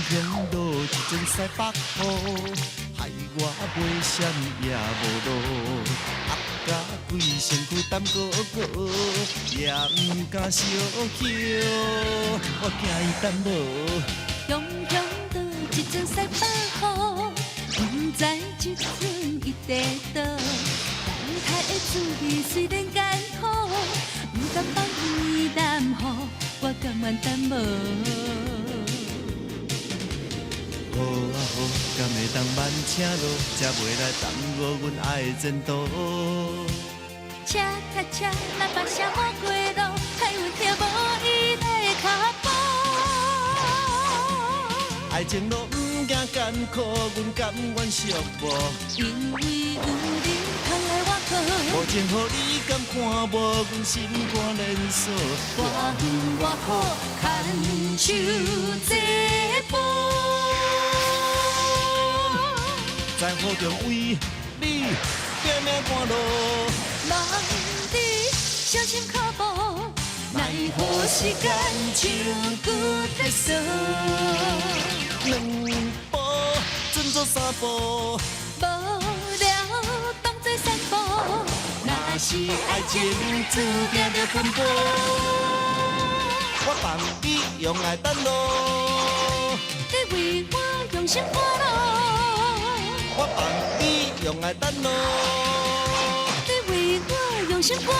雄落一陣西北雨，害我買啥物也無路，壓甲規身軀澹糊糊，也毋敢相許，我驚伊等無。雄雄落一陣西北雨，毋知這陣伊佇佗。等待的滋味雖然艱苦，毋甘放伊南予，我甘願等無。好啊好，敢會當慢車路，才袂來耽誤阮愛的前途。車卡車，喇叭聲滿街路，害阮聽無伊的跤步。愛情路毋驚艱苦，阮甘願寂寞。因為有你通來倚靠。無情予你敢看無，阮心肝連鎖。偌遠偌苦，牽手這步。在雨中為你拼命趕路，人伫小心跤步，奈何時間像舊在趖。兩步準做三步，無聊當作散步。若是愛情注定著奔波，我放你用愛等路，你為我用心趕路。我放你用愛等路，你為我用心趕路。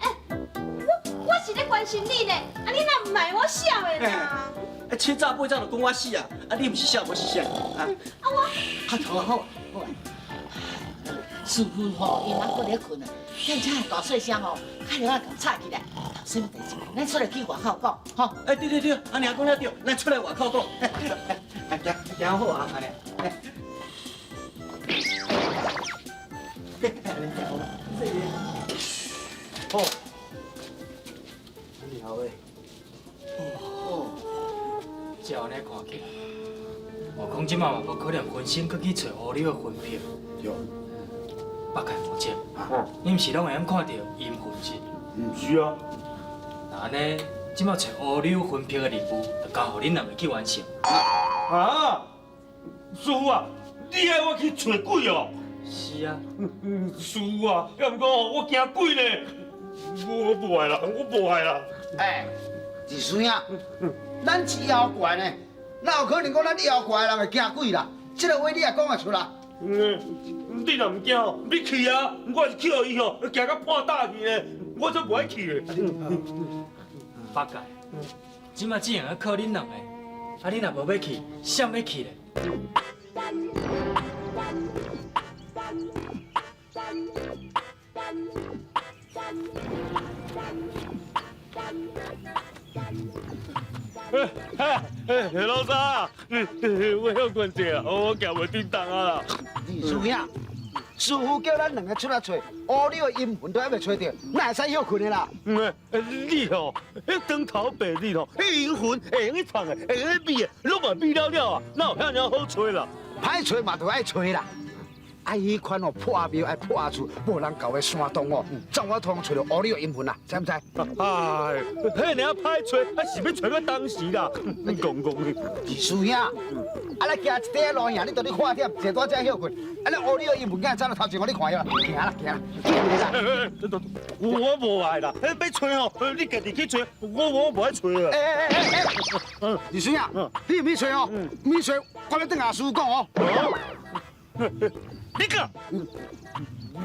欸，我是咧關心你呢，啊你若毋愛我痟的啦？欸，七早八早就講我死啊！啊，你毋是痟，我是啥？啊，啊我，啊好啊好啊好啊。師傅吼，伊猶閣咧睏啊，咱遮大細聲吼，較著愛共吵起來。啥物代誌？咱出來去外口講，吼。欸，對對對，阿娘講得對，咱出來外口講。行行好啊，阿娘。來，好。你好喂。哦，照按呢看起來，悟空這擺嘛無可能分身閣去揣烏柳的魂魄。對。北海無情，你毋是攏會曉看著陰魂是？毋是啊。那按呢，這擺揣烏柳魂魄的任務，就交予恁兩个去完成。啊！師傅啊，你愛我去揣鬼哦？是啊。師傅啊，猶毋過我驚鬼呢。我無愛啦，我無愛啦。欸，二師兄，咱是妖怪呢，哪有可能講咱妖怪的人會驚鬼啦？這个話你也講會出來？嗯，你若毋驚哦，你去啊！我是去予伊吼，驚甲破膽去呢，我才無愛去咧。八戒，這擺只會靠恁兩个，啊，你若無欲去，誰欲去咧？欸，老三，我歇睏者啊，我行袂振動啊啦。二師兄，師傅叫咱兩个出來揣烏柳的陰魂都還未揣著，哪會使歇睏的啦？嗯，你吼，彼當頭白日吼，彼陰魂會用去藏的，會用去秘的，攏嘛秘了了啊，哪有遐爾好揣啦？歹揣嘛，著愛揣啦。愛彼款哦破廟愛破厝，無人厚的山洞哦，才有法度揣著烏柳的陰魂啦，知毋知？哎，彼爾歹揣，啊是欲揣到當時啦？你講講你。二師兄，啊來行一塊路爾，你著咧看忝，坐佇遮歇睏，啊你烏柳的陰魂敢會走到頭前，予你看著啦，行啦行啦，緊啦。我無愛啦，欲揣吼，你家己去揣，我無愛揣啦。欸欸欸欸欸，二師兄，你毋去揣哦，毋去揣，我欲轉共師傅講哦。你敢？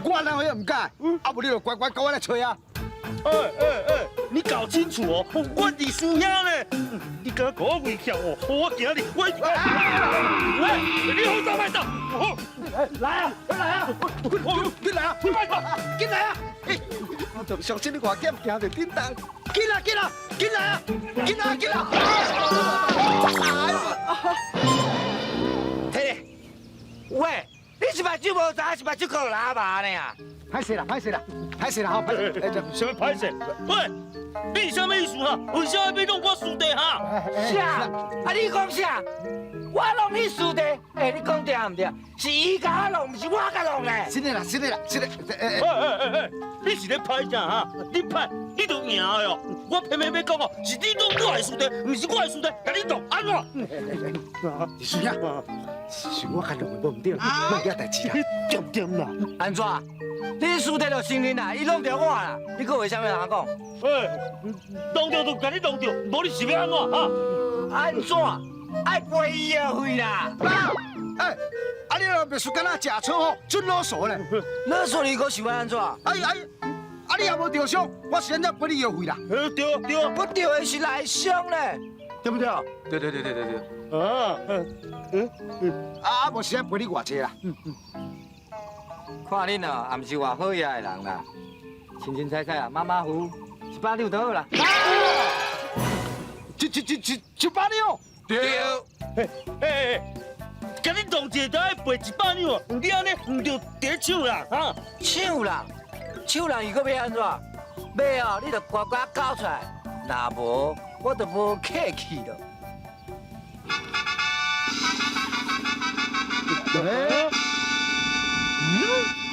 我哪會毋敢？啊無你就乖乖佮我來揣啊！欸欸欸，你搞清楚哦，我二師兄呢？你敢共我威脅哦？我驚你，我，喂，你好走莫走？來啊，來啊，緊來啊，緊來啊！我就相信你偌險行袂振動，緊來緊來緊來啊！緊來緊來！睇咧，喂，你是目睭無眨，還是目睭閣喇叭呢啊？歹勢啦，歹勢啦，歹勢啦，吼！啥物歹勢？喂，你是啥物意思啊？為啥欲弄我師弟哈？啥？啊你講啥？我我弄你师弟，哎，你讲对毋对？是伊共我弄，毋是我共弄咧。是的啦，是的啦，是的。哎哎哎，你是咧歹啥哈？你歹，你就赢哟。我偏偏欲讲哦，是你弄我的师弟，毋是我的师弟，共你弄按怎？二师兄，是我共弄的无毋对，莫惹代志啦。点点啦？按怎？你师弟就承认啦，伊弄著我啦，你阁话啥物通讲？哎，弄著就共你弄著，无你是欲按怎哈？按怎？爱赔医药费啦！哎，啊你若袂输敢若食草吼，准勒索咧！勒索你阁想欲按怎？哎哎，啊你也无著伤，我是按怎赔你医药费啦？对对，我著的是内伤咧，对不对？对对对对对对。啊，嗯嗯，啊无是按赔你偌济啦？看恁哦，也毋是偌好额的人啦，清清彩彩啊，马马虎虎，100两就好啦。一百两？对。嘿，嘿，共你弄一个就爱赔100两哦，你按呢毋著伫抢人哈？抢人？抢人伊阁欲按怎？欲哦，你就乖乖交出来，若无我就无客气了。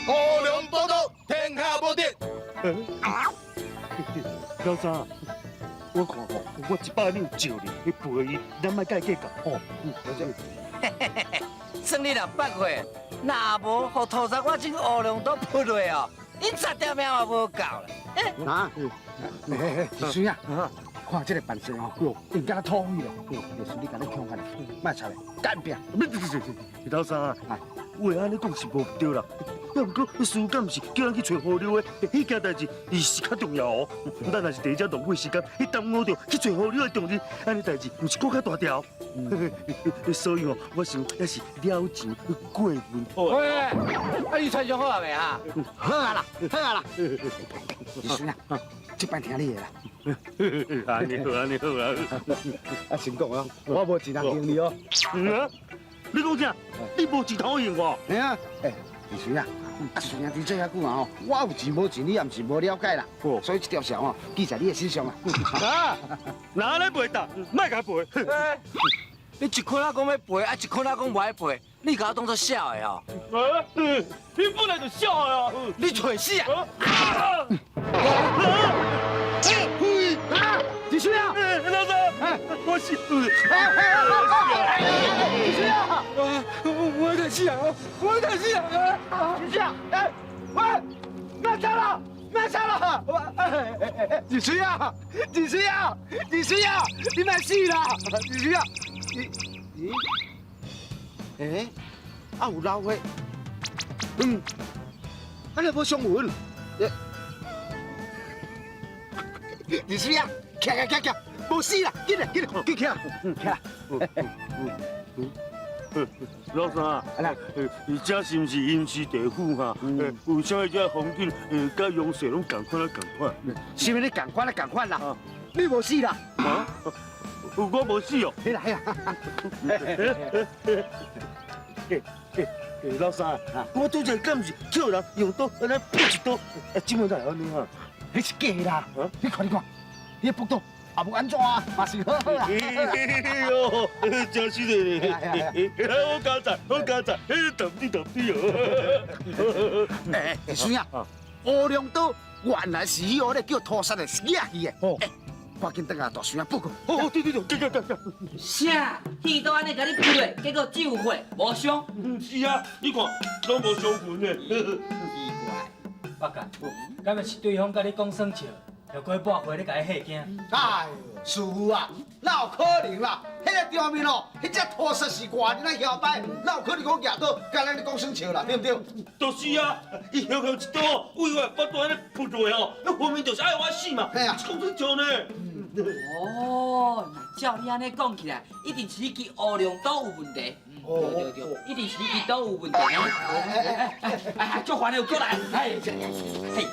乌龙报道，天下无敌。老三，我看吼，我100两借你，你赔伊，咱莫共伊计较吼。算你若捌过，若无予屠杀我这乌龙刀扑落哦，恁十条命嘛无够啦。啊，嘿嘿，孙啊，看这个扮相吼，应敢若土匪咧，历史你共你强下来，莫插咧，干拼。老三啊，话按呢讲是无毋对啦，啊，毋过师敢毋是叫咱去揣好料的，彼件代志伊是较重要哦。咱若是伫遮浪费时间，去耽误著去揣好料的重任，按呢代志毋是阁较大条？所以哦，我想犹是了钱过分。喂，啊，你穿上好啊未哈？好啊啦，好啊啦。孙啊，这摆听你的啦。按呢好，按呢好啊。啊，先讲哦，我无钱通还你哦。你讲啥？你无钱通还我？嘿啊，欸，二孙啊，啊，孙兄弟做遐久啊吼，我有钱无钱，你也毋是无了解啦。所以这条线吼，记在你的身上啦。啊，若按呢赔得，莫共赔。你一困仔讲欲赔，啊一困仔讲无爱赔，你共我当作痟的哦？啊，你本来就痟的啊！你揣死啊！啊！二孙啊！老三，我死！二孙啊！我在死啊！我在死啊！二孙啊！哎，喂，莫杀了，莫杀了！二孙啊！二孙啊！二孙啊！你莫死啦！二孙啊！你，咦？哎，啊有老血，嗯，啊你无伤痕？二孙啊！起来起来起来，无死啦！紧来紧来，紧起来，起来。老三，啊，这是毋是阴司地府哈？为啥物这风景佮阳世拢仝款啊仝款？是毋是你仝款啊仝款啦？你无死啦？啊？我无死哦。起来啊！老三，我拄才敢毋是叫人用刀按呢噗一刀？啊，这摆哪会按呢哈？彼是假的啦！你看你看，你的腹肚也无按怎啊，嘛是好好啦。哎呦，真是的咧！好佳哉，好佳哉，逗你逗你哦。哎，孙啊，乌龙刀原来是彼个叫屠杀的掠去的。哦，赶紧转来大孙仔报告。哦，对对对，对对对。啥？剃刀按呢共你扑落，结果只有血无伤。是啊，你看，拢无伤痕呢。奇怪，八戒，敢若是对方佮你讲耍笑，又阁去抹血，你共伊吓惊？哎呦，师父啊，哪有可能啦？彼个场面哦，彼只屠杀是外人仔嚣摆，哪有可能讲举刀佮咱咧讲耍笑啦？对毋对？就是啊，伊嚣嚣一刀，为我腹肚按呢噗落哦，那分明就是爱我死嘛！嘿啊，讲耍笑呢。哦，若照你按呢讲起来，一定是你支乌龙刀有问题。对对对，一定是你支刀有问题。哎哎哎，足烦的又过来，哎，嘿。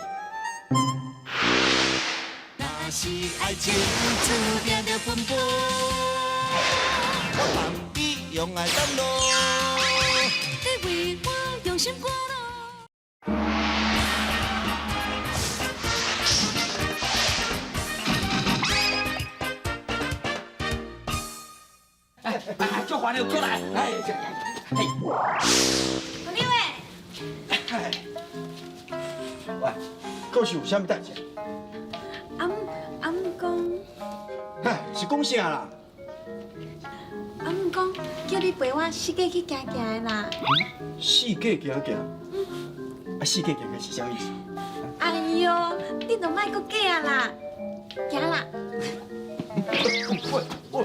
若是爱情注定著奔波，我放你用爱担路。你为我用心赶路。哎哎，足烦的，过来。哎，嘿。胡柳欸，喂，阁是有啥物代志？阿姆阿姆讲，哎，是讲啥啦？阿姆讲叫你陪我四界去行行的啦。四界行行？啊，四界行行是啥意思？哎哟，你就莫阁假啦，行啦。喂喂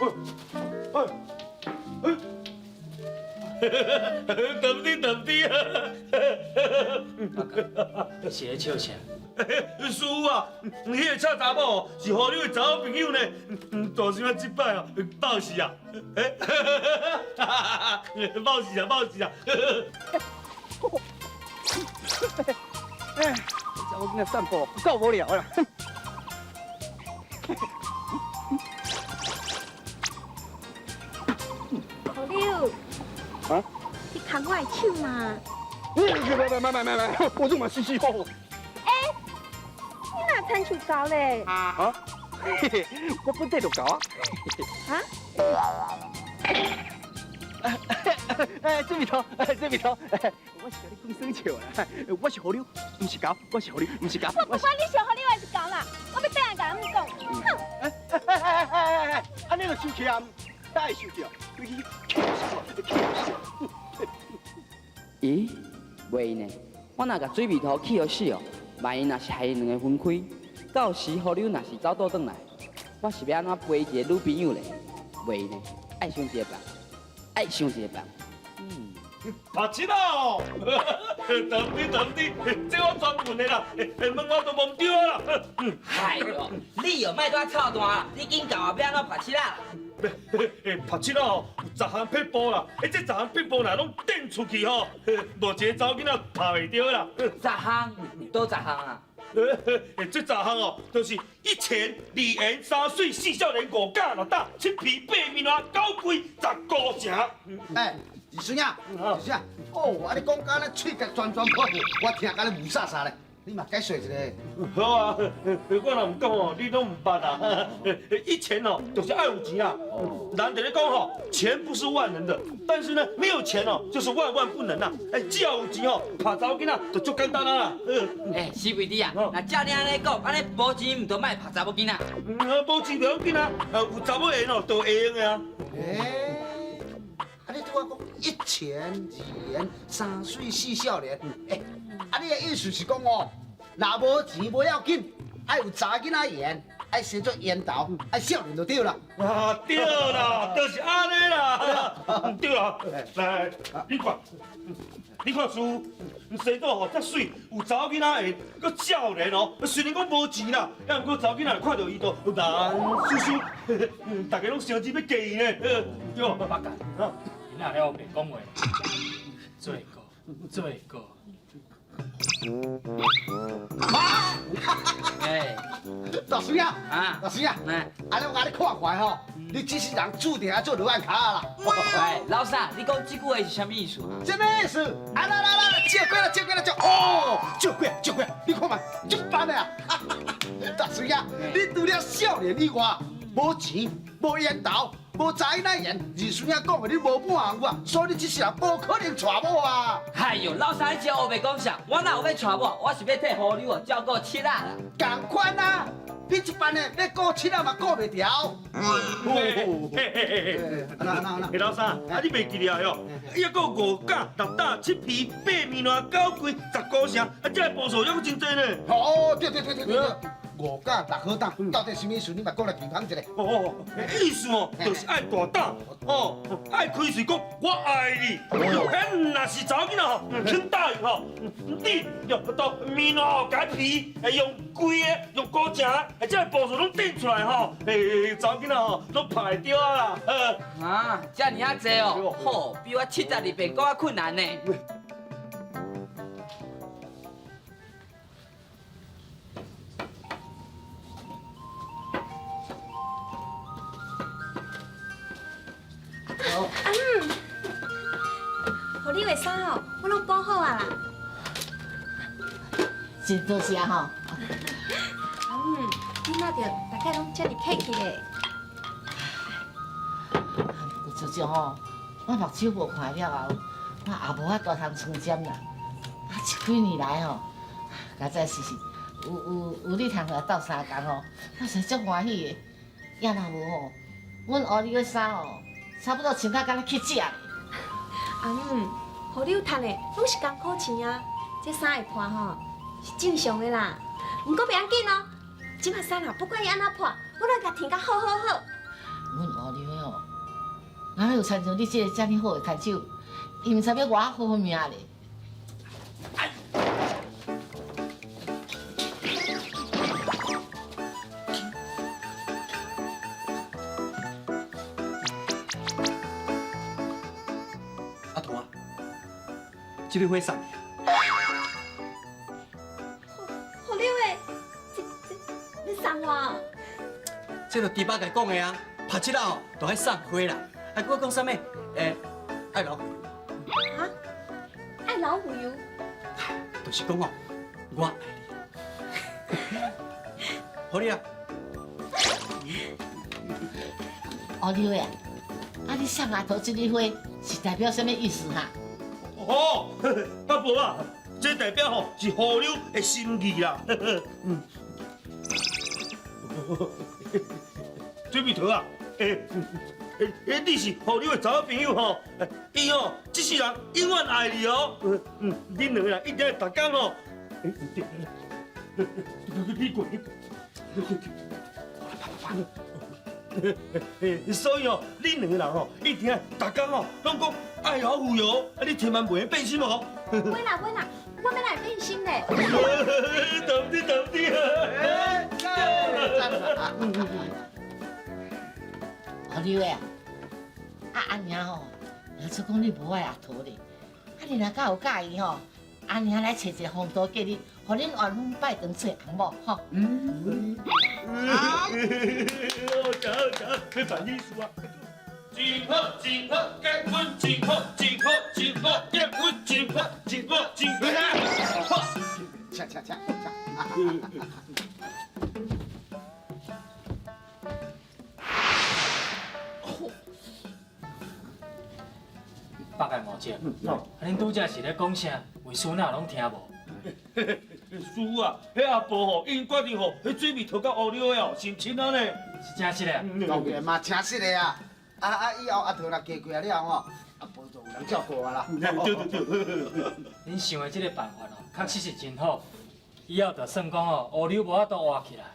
喂喂！对不对？对不对啊？是咧笑啥？师傅啊，彼个臭查某是胡柳的查某朋友呢，大师兄这摆哦，爆死啊！爆死啊！爆死啊！哎，查某囡仔散步够无聊啦。胡柳，啊？你牵我的手嘛？别别别别别别，我这嘛死死好。哎，你哪亲像狗咧？啊？嘿嘿，我本底就狗啊。啊？哎，这味头，哎，这味头，我是共你讲耍笑啦。我是胡柳，毋是狗，我是胡柳，毋是狗。我不管你是胡柳还是狗啦，我欲转来共阿姆讲。哼！哎哎哎哎哎，按呢就生气啊？哪会生气？你气死我！气死我！咦，袂呢？我若共水味头气予死哦，万一若是害𪜶两个分开，到时胡柳若是走倒转来，我是欲按怎陪一个女朋友咧？袂呢，爱想一个办，爱想一个办。嗯，拍七哦，对不对？对不对？这我专门的啦，问我都懵对啦。哎哟，你又莫拄操蛋啦！你紧教我欲按怎拍七啦？拍七哦，有十项撇步啦，这十项撇步若拢电出去吼，无一个查某囡仔拍袂著啦。十项？佗十项啊？这十项哦，就是一钱、二言、三水、四少年、五甲、六胆、七皮、八面烂、九规、十孤城。哎，二孙仔，二孙仔，哦，啊你讲到按呢喙角全全破去，我听甲你雾煞煞咧。你嘛解说一下。好啊，我若毋讲哦，你拢毋捌啊。一钱哦，就是爱有钱啊。人伫咧讲吼，钱不是万能的，但是呢，没有钱哦，就是万万不能呐。哎，只要有钱哦，拍查某囡仔就足简单啊啦。哎，死肥弟啊，若照你按呢讲，按呢无钱毋就莫拍查某囡仔。无钱袂要紧啊，有查某缘哦，就会用的啊。哎，啊你拄仔讲一钱、二言、三水、四少年，哎。啊！你的意思是讲哦，若无钱无要紧，爱有查囡仔缘，爱生做缘投，爱少年就对啦。啊，对啦，就是按呢啦。对啦，来，你看，你看师傅，生做吼遮媠，有查某囡仔缘，阁少年哦。虽然讲无钱啦，抑毋过查某囡仔看著伊都难输输，大家拢相知欲嫁伊呢。对无？八戒，你哪咧乌白讲话？做过，做过。妈！哎，大师啊，大师啊，按呢我共你看看吼，你这世人注定爱做罗汉跤啦。喂，老三，你讲这句话是啥物意思？啥物意思？啊来来来，借过来，借过来，借哦，借过来，借过来，你看觅，足笨的啊！大师啊，你除了少年以外，无钱，无缘投。无查囡仔缘，二孙仔讲的你无半项有啊，所以你这世人无可能娶某啊！哎哟，老三，你这乌白讲啥？我哪有欲娶某？我是欲替胡柳哦照顾七仔啦。仝款啊！你这班的，欲顾七仔嘛顾袂牢。嘿嘿嘿嘿，老三，啊你袂记得哟？抑阁有五甲、六胆、七皮、八面烂、九规、十孤城，啊这个步数犹阁真济呢。哦，对对对对对。五甲六好胆，到底啥物意思？你嘛讲来评判一下。哦，意思哦，就是爱大胆，哦，爱开喙讲我爱你。彼若是查某囡仔吼，肯答应吼，你用到面哦，共皮，用规的，用孤城，这个步数拢定出来吼，查某囡仔吼，拢拍会著啊啦。啊，遮尔仔济哦，好，比我72遍阁较困难呢。阿姆，予你的衫哦，我拢补好啊啦。真多谢吼。阿姆，你哪著大概拢遮尔客气咧？不过自从吼，我目睭無看了後，我也無法度通穿針啦。啊，這幾年來吼，實在是有你通來鬥相共吼，我實足歡喜的。也若無吼，阮烏溜的衫吼，差不多穿甲敢若乞食咧。阿姆，雨柳趁的攏是艱苦錢啊，這衫會破吼是正常的啦。毋過袂要緊哦，這馬衫啦，不管伊按怎破，我攏共添甲好好好。阮烏溜的吼，哪有親像你這个遮爾好的牽手，伊毋知欲偌好命咧。阿桃啊，這蕊花送你。雨柳的，這你送我？這就豬八戒講的啊，拍這仔吼，就愛送花啦。啊，閣講啥物？愛老虎油。哈？愛老虎油？就是講哦，我愛你。好你啊。烏溜的啊，啊你送阿桃這蕊花是代表啥物意思哈？哦，阿婆啊，這代表吼是雨柳的心意啦。嗯。水蜜桃啊，你是雨柳的查某朋友吼，伊吼這世人永遠愛你哦。嗯，恁兩個人一定愛逐工哦。你過，你所以哦，恁兩個人吼，一定愛逐工哦，攏講愛老虎油，啊，你千萬袂變心哦。袂啦袂啦，我欲來變心咧。對不對？對不對？雨柳的啊，啊阿娘吼，若出講你無愛阿桃咧，啊你若敢有佮意吼，阿娘來揣一個風度嫁你，予恁冤夫拜堂做翁某吼。嗯。好，好，好，别反意思啊。真好，真好，結婚真好，真好，真好，結婚真好，真好，真好。請請請請。八戒五隻，啊，恁拄才是咧講啥？為師哪攏聽無？師啊，彼阿婆吼已經決定吼，彼水蜜桃佮烏溜的哦，成親啊呢。是真實的？當然嘛，真實的啊！啊，以後阿桃若嫁過來了後，阿婆就有人照顧啊啦。對對對。恁想的這個辦法哦，確實是真好。以後就算講哦，烏溜無法度活起來，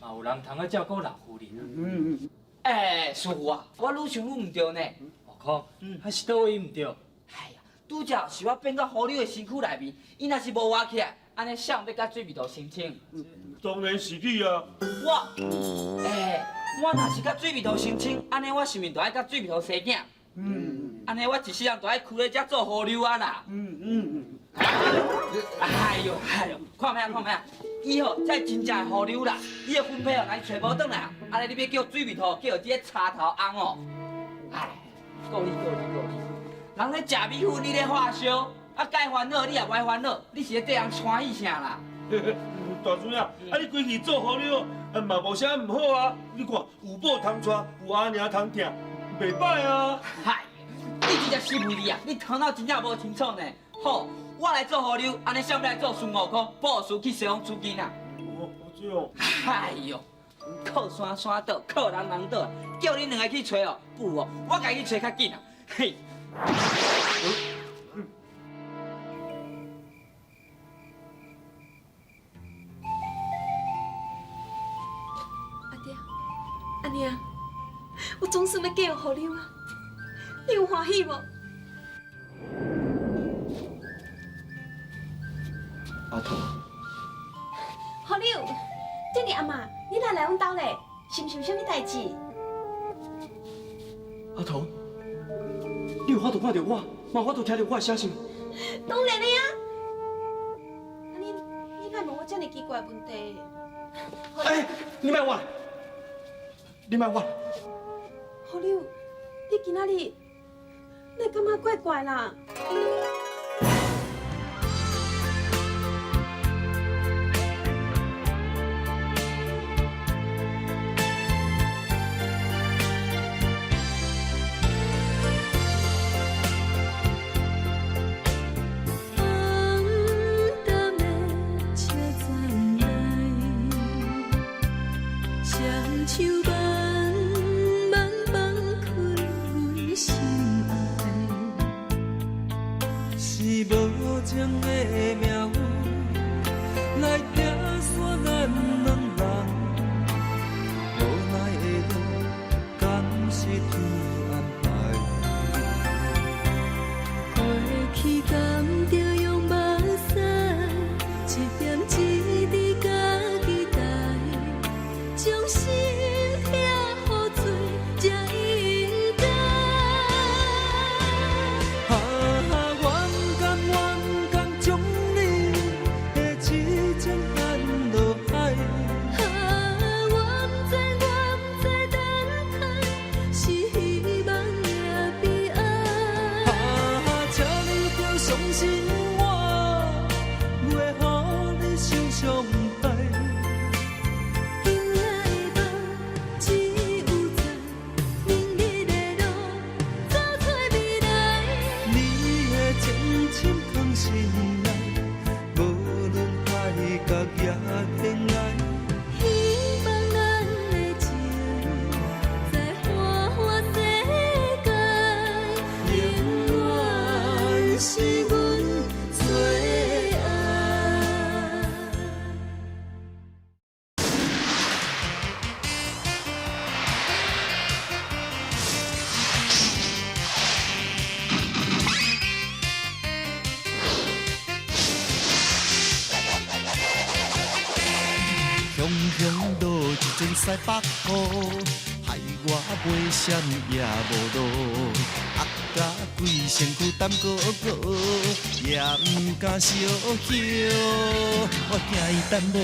嘛有人通去照顧老夫人。嗯嗯。欸，師傅啊，我愈想愈毋對呢。悟空，還是佗位毋對？哎呀，拄才是我變到雨柳的身軀內面，伊若是無活起來，按呢誰欲佮水蜜桃成親？當然是你啊！我，欸，我若是佮水蜜桃成親，按呢我是毋是就愛佮水蜜桃生囝？嗯。按呢我一世人就愛跍咧遮做雨柳啊啦。嗯嗯嗯。哎呦哎呦，看覓啊看覓啊，伊吼才真正的雨柳啦，伊的魂魄哦，若伊揣無轉來，按呢你欲叫水蜜桃叫這个柴頭翁哦？哎。夠你夠你夠你，人咧食米粉，你咧發燒，啊該煩惱你也無愛煩惱，你是咧替人歡喜啥啦？大叔啊，啊你規氣做雨柳，啊嘛無啥毋好啊。你看有某通娶，有阿娘通疼，袂歹啊。嗨，你這只死皮啊！你頭腦真正無清楚呢。好，我來做雨柳，按呢誰欲來做孫悟空，布施去西方取經啊？哦，這樣。哎喲，靠山山倒，靠人人倒，叫恁兩个去揣哦，不如哦，我家己去揣較緊啊。嘿。阿爹，阿娘，我總算欲嫁予雨柳啊！你有歡喜無？阿桃。雨柳，這爾暗啊，你哪來阮兜咧？是毋是有啥物代誌？阿桃，你有法度看著我，嘛有法度聽著我的聲是毋？當然的啊！啊你哪問我這爾奇怪的問題？欸，你莫我，你莫我。雨柳，你今仔日，你感覺怪怪啦？雄落一阵西北雨，害我买啥物也无路，压甲规身躯澹糊糊，也毋敢相许，我惊伊等无。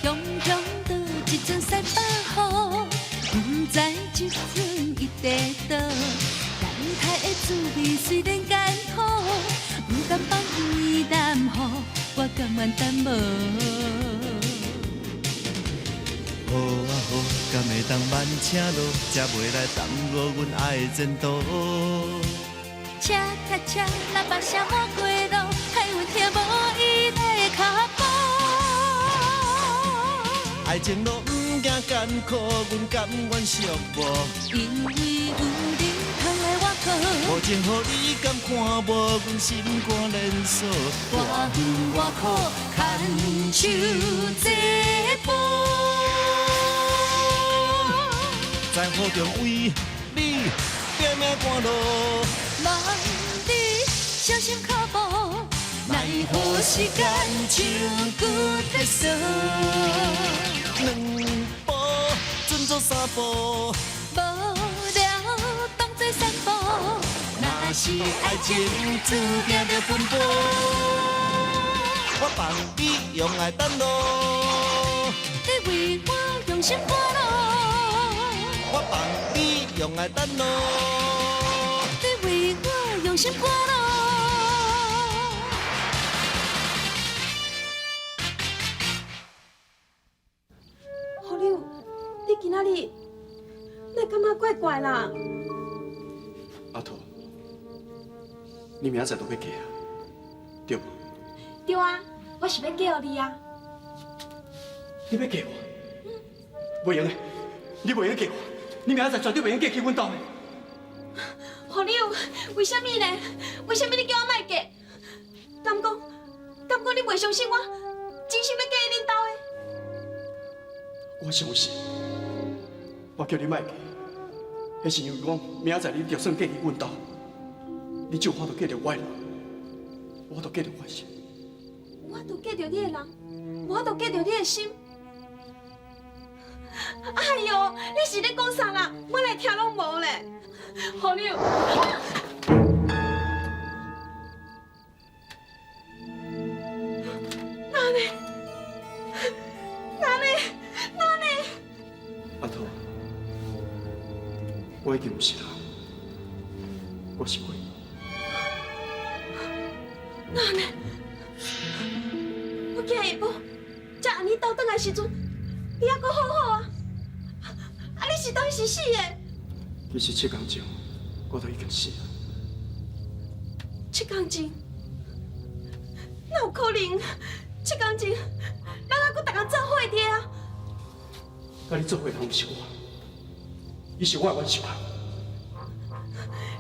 雄雄倒一阵西北雨，毋知这阵伊伫佗。等待的滋味雖然艱苦，毋甘放伊耽予，我甘願等無。雨啊雨，敢會當慢車路，才袂來耽誤阮愛的前途。車卡車，喇叭聲滿街路，害阮聽無伊的跤步。愛情路毋驚艱苦，阮甘願寂寞。因為有你通來倚靠。無情予你敢看無，阮心肝連鎖。偌遠偌苦，牽手這步。在雨中為你拼命趕路，望你小心腳步，奈何時間像骨在鎖。兩步准做三步，無聊當作散步。若是愛情注定著奔波，我放你用愛等路，你為我用心趕路。我放你用愛等路，你為我用心趕路。好柳，你今仔日哪感覺怪怪啦？阿桃，你明仔載就欲嫁啊，對無？對啊，我是欲嫁予你啊。你欲嫁我？袂用的，你袂用嫁我，你明仔載絕對袂用嫁去阮兜的。好柳，為啥物呢？為啥物你叫我莫嫁？敢講，敢講你袂相信我，真心欲嫁去恁兜的？我相信，我叫你莫嫁，彼是因為講明仔載你就算嫁去阮兜，你就有法度嫁著我的人，無法度嫁著我的心。無法度嫁著你的人，無法度嫁著你的心。哎喲，你是咧講啥啦？我來聽攏無咧。好柳，哪呢？哪呢？哪呢？阿桃，我已經毋是人，我是鬼。哪呢？我今下晡才按呢倒轉來時陣，你猶閣好好啊！啊，你是當時死的？其實7工前，我都已經死啊。7工前，哪有可能？7工前，咱猶閣逐工做伙佇啊！佮你做伙的人毋是我，伊是我的冤仇。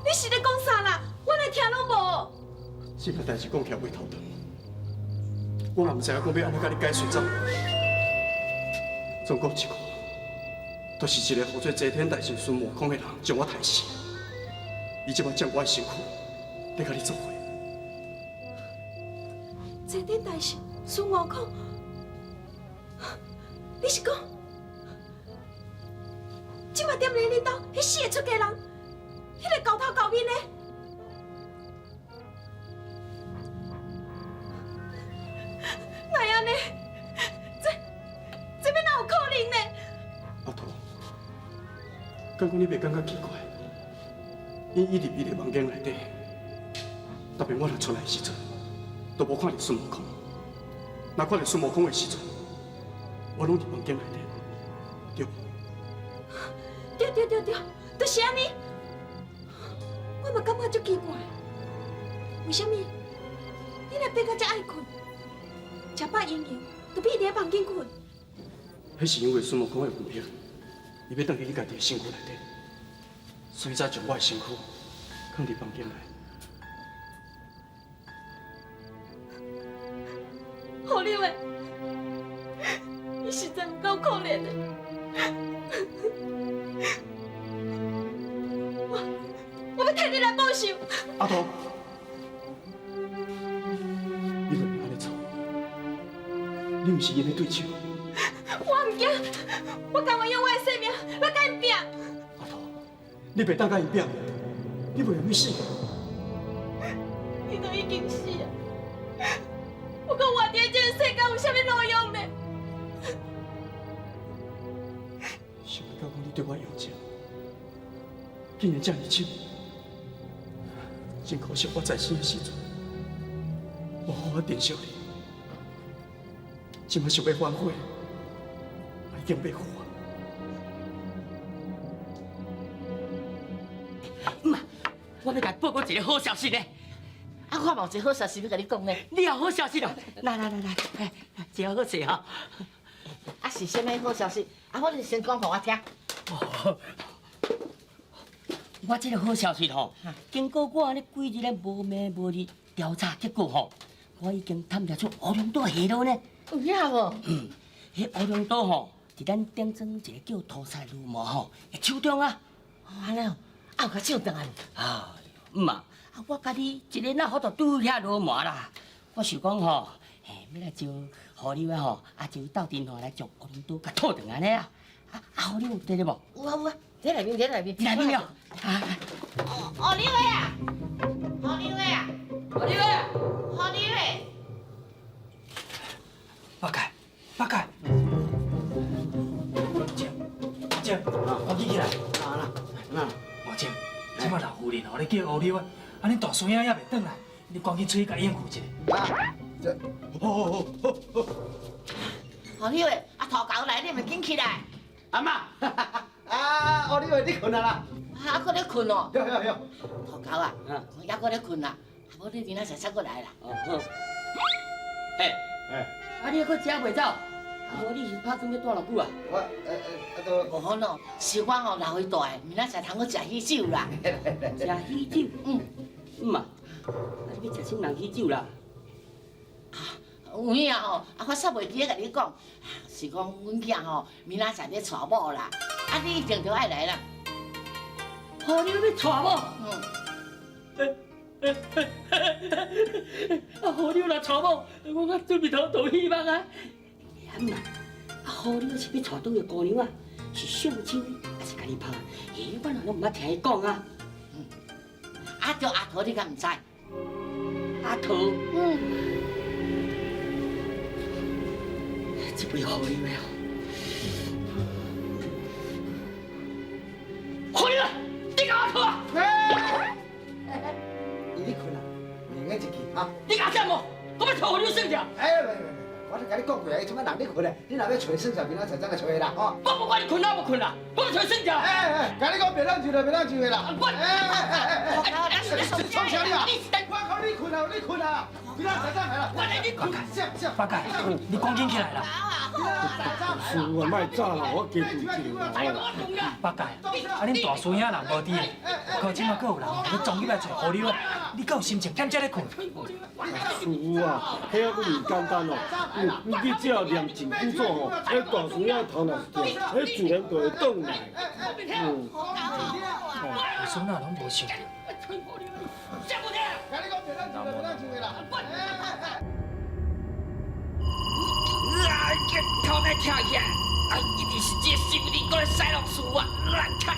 你是咧講啥啦？我來聽攏無。這個代誌講起來袂頭長，我嘛毋知影講欲按怎佮你解釋怎。總講一句，就是一个號做齊天大聖孫悟空的人將我刣死，伊這擺將我的身軀，咧佮你做伙。齊天大聖孫悟空，你是講，這擺踮咧恁兜彼四個出家人，彼个猴頭猴面的？哪會按呢？這欲哪有可能呢？阿桃，敢講你袂感覺奇怪？𪜶一直佇个房間內底，特別我若出來的時陣，都無看著孫悟空。若看著孫悟空的時陣，我攏佇房間內底，對無？對對對對，就是按呢。我嘛感覺足奇怪，為啥物你若變甲遮愛睏，食飽閒閒就變佇咧房間睏？彼是因為孫悟空的魂魄，伊欲轉去伊家己的身軀內底，所以才將我的身軀囥佇房間內。好柳的，你實在有夠可憐的。我欲替你來報仇。阿桃，你袂用按呢做，你毋是𪜶的對手。我毋驚，惊，我甘愿用我的性命来共𪜶拼。你袂当共𪜶拼，你袂用去死。你都已经死啊！我阁活佇這个世間有啥物路用呢？想袂到講你對我用情，竟然這麼深。真可惜，我在生的時陣，無好好珍惜你。這擺想欲反悔，已經袂赴啊！媽，我欲共報告一个好消息呢。啊，我嘛有一个好消息欲共你講呢。你有好消息哦！來來來來，真好勢吼！啊，是啥物好消息？啊，我你先講予我聽。我這个好消息吼，經過我按呢幾日咧無暝無日調查結果吼，我已經探查出烏龍島下落呢。有影無？嗯，彼烏龍島吼，佇咱頂莊一個叫塗菜女魔吼的手中啊。哦，按呢哦，啊有共搶轉來無？啊，毋啊，啊我佮你一个哪法度拄遐騾魔啦？我想講吼，嘿，欲來招雨柳的吼，啊招伊鬥陣吼來將烏龍島共討轉來呢啊！啊啊，雨柳有佇咧無？有啊有啊，佇內面，佇內面。佇內面了。啊！雨柳的啊，雨柳的啊，雨柳的，雨柳的。八戒，八戒，阿正，趕緊起來！啊啦，阿正，這擺老夫人吼咧叫烏柳啊，啊恁大孫仔猶袂轉來，你趕緊出去共應付一下。啊，這，好好好好好。雨柳的，啊塗猴來，你毋緊起來。阿嬤，啊，烏柳的，你睏啊啦？啊，閣咧睏哦。對對對。塗猴啊，猶閣咧睏啦，啊無你明仔載才閣來啦。哦好。欸。啊！你閣食袂走？啊，無你是拍算欲蹛偌久啊？我，啊都無可能，是我吼老歲大，明仔載通閣食喜酒啦。食喜酒？嗯。毋嘛，啊你欲食啥人喜酒啦？啊，有影吼，啊我煞袂記得共你講，是講阮囝吼明仔載欲娶某啦，啊你一定著愛來啦。哦，你欲娶某？嗯。啊，雨柳若娶某，我阁準備頭投希望啊！啊毋啊，啊雨柳是欲娶佗个姑娘啊？是相親還是家己拍？欸，我哪攏毋捌聽伊講啊！啊，著阿桃你敢毋知？阿桃，嗯，這擺雨柳的哦，雨柳，你共阿桃啊！伊咧睏啊，袂用一去哈。你共啥無？我欲揣雨柳算賬。哎，袂袂袂，我都共你講過啊，伊這擺人咧睏啊，你若欲揣算賬，明仔載再來揣啦，吼。我不管你睏啊無睏啦，我欲揣算賬。哎哎，共你講袂當就袂當就的啦。我哎哎哎哎哎，你創啥你啊？我講你睏啊，你睏啊，明仔載再來啦。我來你睏。八戒，你趕緊起來啦！師傅啊，莫早啦，我加住一下。八戒，啊恁大師兄人無佇的，可這擺閣有人欲撞入來揣雨柳啊，你閣有心情踮遮咧睏？師傅啊，彼猶閣毋簡單哦。你只要念緊箍咒吼，彼大師兄頭若是痛，彼自然就會轉來。嗯。哦，有啥哪攏無想著。啊！頭來跳起來，啊！一定是這個師傅你閣來使落師傅啊！乱看！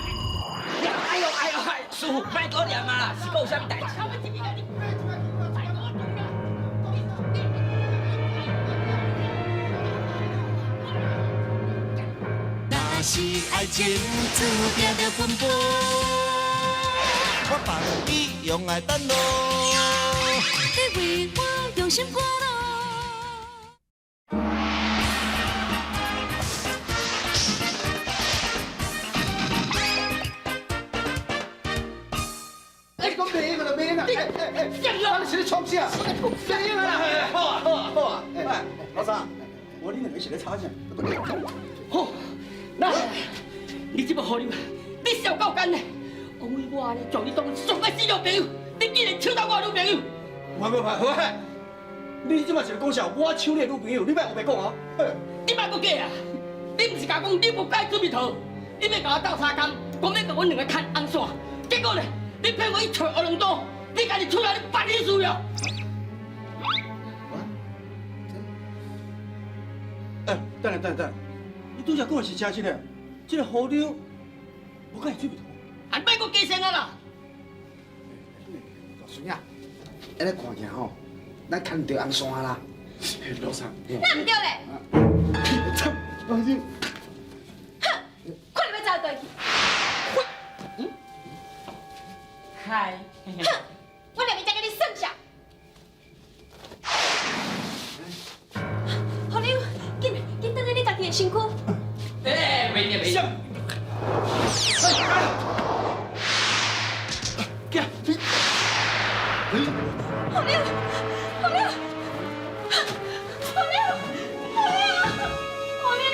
哎呦哎呦哎！師傅，莫閣念啊啦，是閣有啥物代誌？若是愛情注定著奔波，我放你用愛等路。你為我用心趕路。你講袂用就袂用啦！哎哎哎，你是咧創啥？袂用啦！好啊好啊好啊！哎，老三，我你兩個是咧吵啥？好，來，你這擺雨柳，你是有夠幹的。王偉我按呢將你當上個死女朋友，你竟然搶走我的女朋友！我我我，你這擺是咧講啥？我搶你的女朋友，你莫烏白講哦！你莫閣假啊！你毋是共我講你無佮意水蜜桃，你欲共我鬥相共，講欲共阮兩个牽紅線，結果呢？你騙我去揣烏龍刀，你家己出來你辦喜事了。哎，等下等下等下，你拄才讲的是真实的，这个河流无甲伊水蜜桃。啊，莫阁加声啊啦！大孙仔，按呢看起来吼，咱牵著红线啦。老三，那毋对咧！哼，看你欲走佗去！嗨。哼，我两面才共你算账。何柳，紧紧转去你家己的身躯。哎，袂得袂得。何柳，何柳，何柳，何柳，何柳，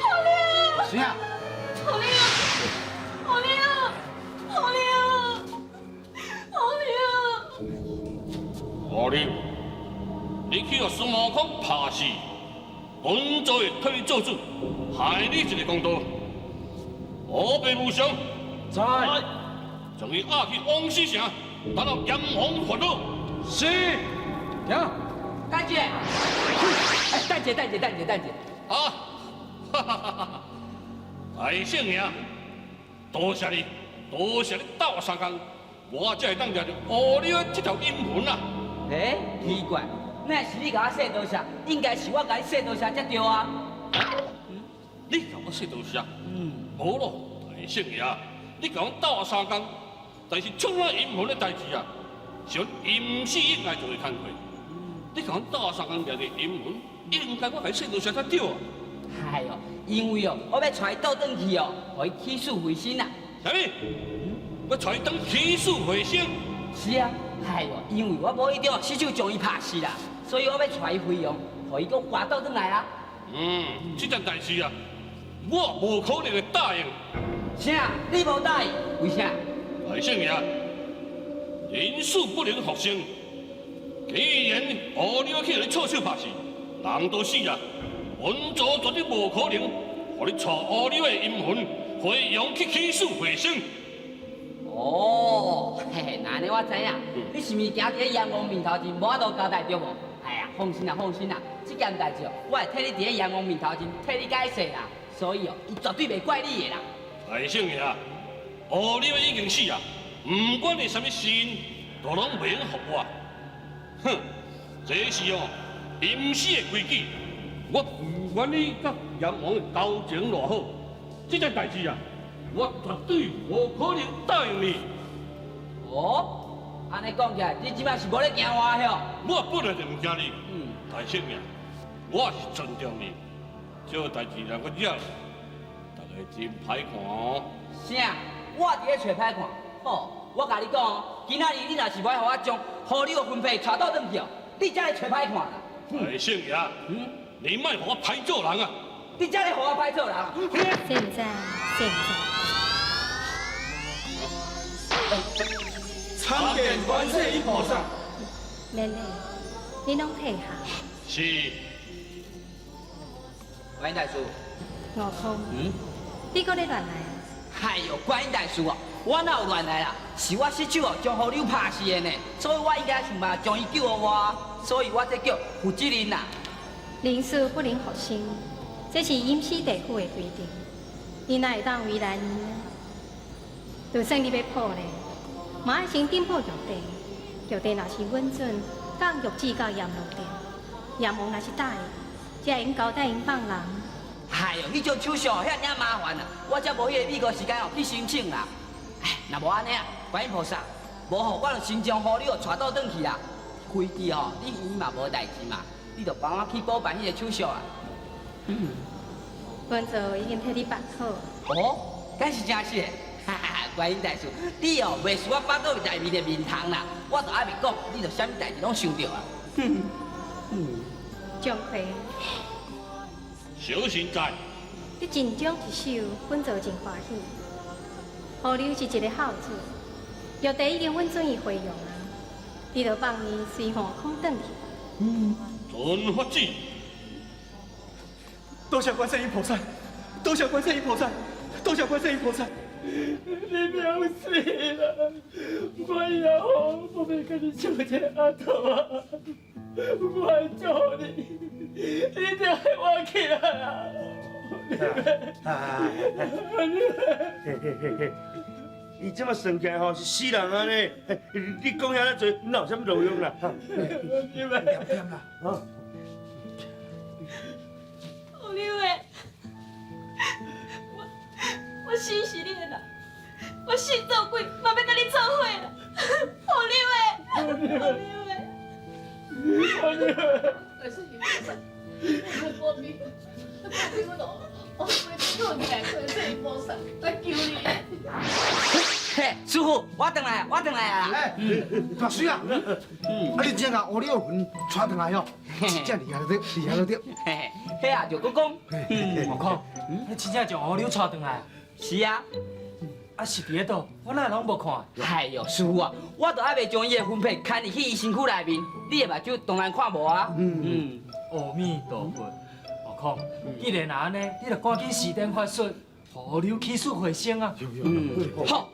何柳。孙仔，何柳，何柳，何柳，何柳。何柳，你去予孙悟空拍死，本座会替你做主，害你一个公道。黑白无常，在，将伊押去王死城，等候阎王发落。是，停。等者，哎，等者，等者，等者，等者。啊，哈哈哈哈！大圣爷，多谢你，多谢你斗相共，我才会当掠著乌鸟这条阴魂啊！哎，奇怪，那是你共我说多谢，应该是我共你说多谢才对啊。你共我说多谢？嗯，无咯，大圣爷，你共我斗相共，但是出那阴魂的代志啊，是阮阴司应该做的工课。你共阮斗相共掠著阴魂，应该我共你说多谢才对啊。哎哟，因为哦，我欲带伊倒转去哦，予伊起死回生啊。啥物？欲带伊转起死回生？是啊，哎哟，因为我无意中失手将伊拍死啦，所以我欲带伊回阳，予伊阁活倒转来啊。嗯，这件代志啊，我无可能会答应。啥？你无答应？为啥？大圣爷，人死不能复生。既然乌鸟去予你错手拍死，人都死啊，本座绝对无可能，予你带乌鸟的阴魂回阳去起死回生。哦，嘿嘿，那按呢我知影，你是毋是惊伫咧阎王面头前无法度交代对无？哎呀，放心啦，放心啦，这件代志哦，我会替你伫咧阎王面头前替你解释啦，所以哦，伊绝对袂怪你的啦。大圣爷，乌鸟已经死啊，毋管是啥物死因，都拢袂用复活。哼，这是哦阴司的规矩，我不管你佮阎王的交情偌好，这件代志啊，我绝对无可能答应你。哦，按呢讲起来，你这摆是无咧惊我哟？我本来就毋惊你。嗯，大圣爷，我是尊重你，这个代志若阁惹，大家真歹看哦。啥？我伫咧揣歹看？好，我共你讲哦，今仔日你若是无爱予我将何柳的魂魄带倒转去哦，你才来揣歹看啦。大圣爷，嗯，你莫予我歹做人啊！你才来予我歹做人。现在，现在。参见观世音菩萨。妹妹，你拢退下。是。观音大师。悟空。嗯。你阁咧乱来？哎哟，观音大师哦，我哪有乱来啦？是我失手哦，将何柳拍死的呢，所以我应该想办法将伊救予我，所以我这叫负责任啦。人死不能复生，这是阴司地府的规定。你哪会当为难伊呢？就算你欲破例，嘛爱先禀报玉帝。玉帝若是允准，降玉旨到阎罗殿，阎王若是答应，才会用交代𪜶放人。哎哟，彼种手续遐尔麻烦啊，我才无彼个美国时间哦去申请啦。哎，若无按呢啊，观音菩萨，无吼，我就先将何柳带倒转去啦。飞机吼，你伊嘛无代志嘛，你就帮我去补办彼个手续啊。本座已经替你办好。哦，敢是真实的？哈哈，观音大师，你哦袂输我巴肚内面的面虫啦，我都还袂讲，你就啥物代志拢想著啊。张奎。小神在。你尽忠职守，本座真欢喜。何柳是一个孝子，玉帝已经允准伊回阳啊，你就放伊随悟空转去。嗯，遵法旨。多谢观世音菩萨，多谢观世音菩萨，多谢观世音菩萨。你别死啦！我以后不会跟你抢这个阿头啊！我会救你，你得我起来啊！嘿嘿嘿嘿，伊這馬算起來吼是死人按呢，你講遐爾濟，哪有啥物路用啦？點點啦，啊！烏溜的，我死是你的人，我死做鬼嘛欲佮你做伙啦！烏溜的，烏溜的，乌溜的。观世音菩薩，我保庇，保庇阮哦，我袂出来，观世音菩薩來救你。嘿，師傅，我轉來，我轉來啊！哎，大水啊，啊你真共烏溜魂帶轉來哦，真正厲害著對，厲害著對。嘿，嘿啊，就閣講，悟空，你真正將烏溜帶轉來？是啊。啊是佇咧佗，我哪會攏無看？哎喲，師傅啊，我都猶未將伊的魂魄牽入去伊身軀內面，你的目睭當然看無啊。嗯。阿彌陀佛，悟空，既然若按呢，你就趕緊施展法術，予烏溜起死回生啊！嗯，好。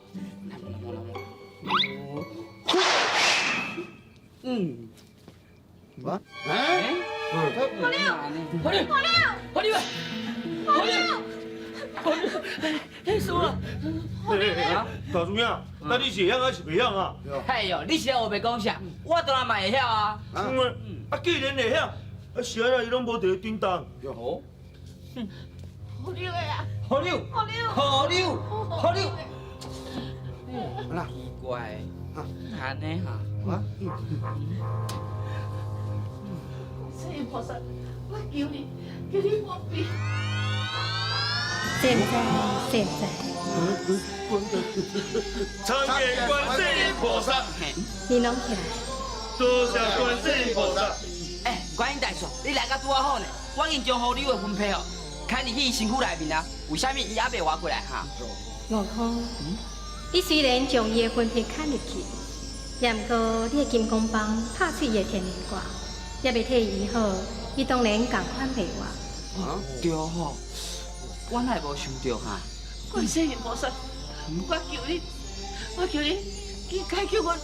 嗯。啊？哎？乌溜，乌溜，乌溜，乌溜，乌溜，乌溜，哎，输了。大叔兄，那你是会晓还是袂晓啊？哎呦，你是咧乌白讲啥？我当然嘛会晓啊。嗯，啊，既然会晓，啊是按怎伊攏無佇咧叮當？哦。乌溜的啊！乌溜，乌溜，乌溜，乌溜。啦，奇怪，按呢哈？啊？观世音菩薩，我求你，求你保庇。現在，現在。參見觀世音菩薩。你攏起來。多謝觀世音菩薩。哎，觀音大嫂，你來甲拄仔好呢。我已經將烏溜的魂魄哦，牽入去伊身軀內面啊。為啥物伊猶未活過來哈？悟空，你雖然將伊的魂魄牽入去，也毋過你的金剛棒拍碎伊的天靈蓋，猶未替伊醫好，伊當然仝款袂活。啊，對吼，我哪會無想著哈？觀世音菩薩，我求你，我求你，緊解救阮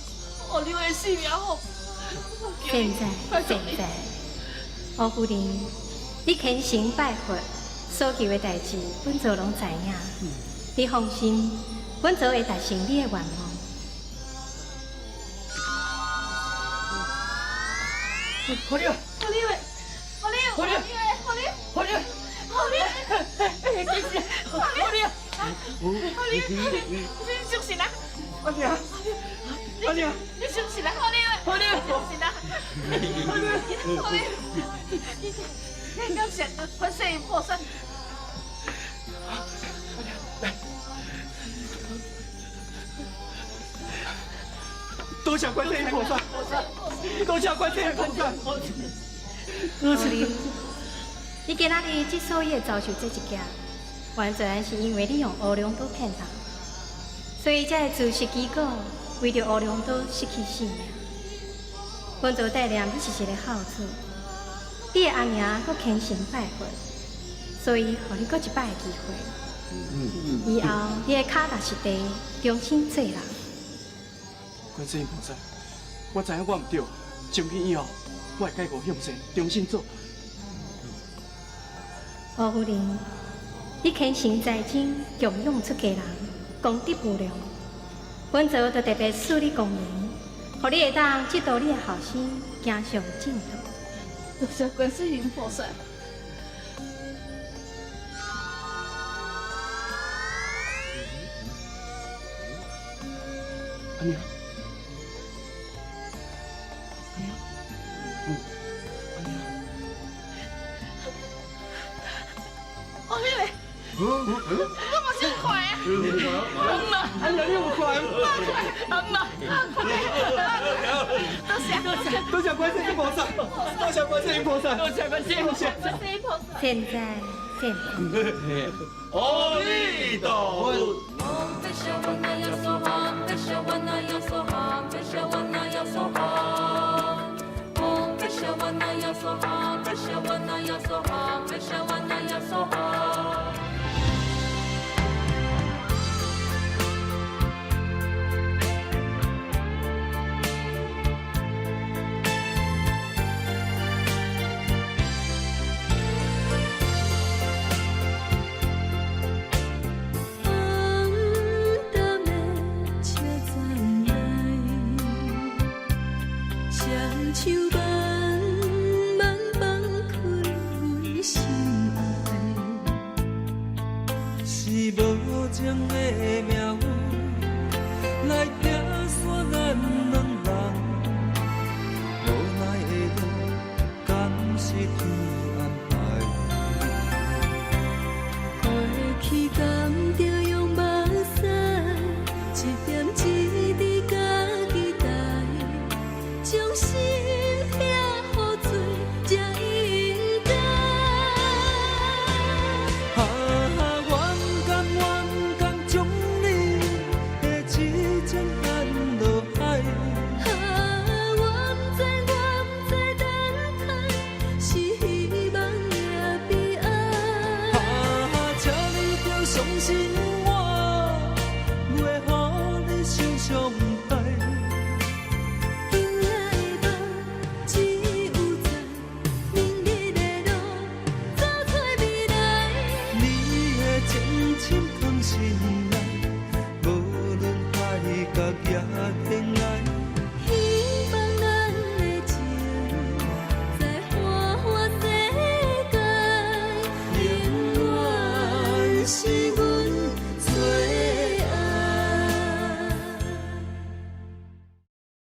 烏溜的性命好。現在，現在，烏夫人，你虔誠拜佛，所求的代誌，本座攏知影。你放心，本座會達成你的願望。烏溜，烏溜的，烏溜，烏溜，烏溜，烏溜，烏溜，哎，真是烏溜，烏溜，你相信啊？阿娘，阿娘，你相信啊？烏溜，烏溜，相信啊？烏溜，烏溜，你感謝觀世音菩薩。多謝觀世音菩薩，多謝觀世音菩薩。烏溜，你今仔日之所以會遭受這一劫，完全是因為你用烏龍刀騙人，所以才會自食其果，為著烏龍刀失去性命。本座帶念你是一个孝子，你的阿娘閣虔誠拜佛，所以予你閣一擺的機會。以後你會跤踏實地，重新做人。觀世音菩薩，我知影我毋對，從今以後我會改過向善，重新做。烏夫人，你虔誠栽真，供養出家人，功德無量。本座就特別賜你光明，予你會當得到你的後生，行上正道。多謝觀世音菩薩。阿娘，阿娘，乌溜的，我嘛想看啊！阿妈，阿娘你有看？阿妈，多謝多謝多謝觀世音菩薩，多謝觀世音菩薩，多謝觀世音菩薩。現在，現在。阿彌陀佛。情的命。